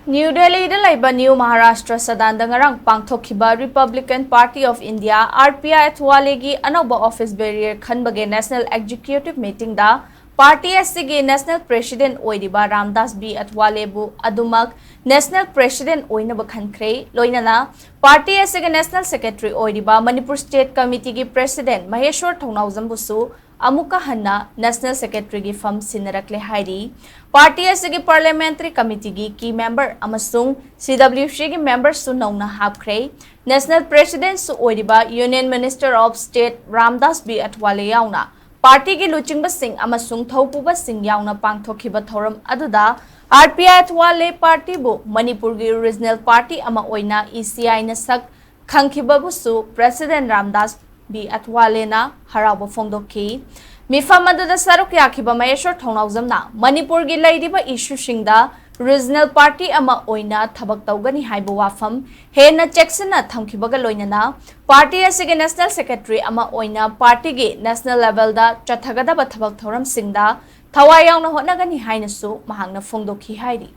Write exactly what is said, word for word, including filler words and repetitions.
New ꯗꯦꯜꯂꯤꯗ ꯂꯩꯕ new Maharashtra ꯁꯗꯥꯟꯗ ꯉꯔꯥꯡ ꯄꯥꯡꯊꯣꯛꯈꯤꯕ Republican Party of India, R P I ꯑꯊꯋꯥꯂꯦꯒꯤ ꯑꯅꯧꯕ office bearer ꯈꯟꯕꯒꯤ National Executive Meetingꯗ party ꯑꯁꯤꯒꯤ National President ꯑꯣꯏꯔꯤꯕ ꯔꯥꯝꯗꯥꯁ ꯕꯤ ꯑꯊꯋꯥꯂꯦꯕꯨ ꯑꯗꯨꯃꯛ National President ꯑꯣꯏꯅꯕ ꯈꯟꯈ꯭ꯔꯦ꯫ ꯂꯣꯏꯅꯅ party ꯑꯁꯤꯒꯤ National Secretary ꯑꯣꯏꯔꯤꯕ ꯃꯅꯤꯄꯨꯔ State Committeeꯒꯤ President ꯃꯍꯦꯁ꯭ꯋꯔ ꯊꯧꯅꯥꯎꯖꯝꯕꯨꯁꯨ ꯑꯃꯨꯛꯀ ꯍꯟꯅ National Secretaryꯒꯤ ꯐꯝ ꯁꯤꯟꯅꯔꯛꯂꯦ ꯍꯥꯏꯔꯤ꯫ Party ꯑꯁꯤꯒꯤ Parliamentary Committeeꯒꯤ key member ꯑꯃꯁꯨꯡ C W Cꯒꯤ memberꯁꯨ ꯅꯧꯅ ꯍꯥꯞꯈ꯭ꯔꯦ꯫ National Presidentꯁꯨ ꯑꯣꯏꯔꯤꯕ Union Minister of State Ramdas B Athawale ꯌꯥꯎꯅ partyꯒꯤ ꯂꯨꯆꯤꯡꯕꯁꯤꯡ ꯑꯃꯁꯨꯡ ꯊꯧꯄꯨꯕꯁꯤꯡ ꯌꯥꯎꯅ ꯄꯥꯡꯊꯣꯛꯈꯤꯕ ꯊꯧꯔꯝ ꯑꯗꯨꯗ R P I ꯑꯊꯋꯥꯂꯦ partyꯕꯨ ꯃꯅꯤꯄꯨꯔꯒꯤ regional party ꯑꯃ ꯑꯣꯏꯅ E C Iꯅ ꯁꯛ ꯈꯪꯈꯤꯕꯕꯨꯁꯨ President ꯔꯥꯝꯗꯥꯁ ꯕꯤ ꯑꯊꯋꯥꯂꯦꯅ ꯍꯔꯥꯎꯕ ꯐꯣꯡꯗꯣꯛꯈꯤ꯫ ꯃꯤꯐꯝ ꯑꯗꯨꯗ ꯁꯔꯨꯛ ꯌꯥꯈꯤꯕ ꯃꯍꯦꯁ꯭ꯋꯔ ꯊꯧꯅꯥꯎꯖꯝꯅ ꯃꯅꯤꯄꯨꯔꯒꯤ ꯂꯩꯔꯤꯕ issueꯁꯤꯡꯗ regional party ꯑꯃ ꯑꯣꯏꯅ ꯊꯕꯛ ꯇꯧꯒꯅꯤ ꯍꯥꯏꯕ ꯋꯥꯐꯝ ꯍꯦꯟꯅ ꯆꯦꯛꯁꯤꯟꯅ ꯊꯝꯈꯤꯕꯒ ꯂꯣꯏꯅꯅ party ꯑꯁꯤꯒꯤ National Secretary ꯑꯃ ꯑꯣꯏꯅ partyꯒꯤ national levelꯗ ꯆꯠꯊꯒꯗꯕ ꯊꯕꯛ ꯊꯧꯔꯝꯁꯤꯡꯗ ꯊꯋꯥꯏ ꯌꯥꯎꯅ ꯍꯣꯠꯅꯒꯅꯤ ꯍꯥꯏꯅꯁꯨ ꯃꯍꯥꯛꯅ ꯐꯣꯡꯗꯣꯛꯈꯤ ꯍꯥꯏꯔꯤ꯫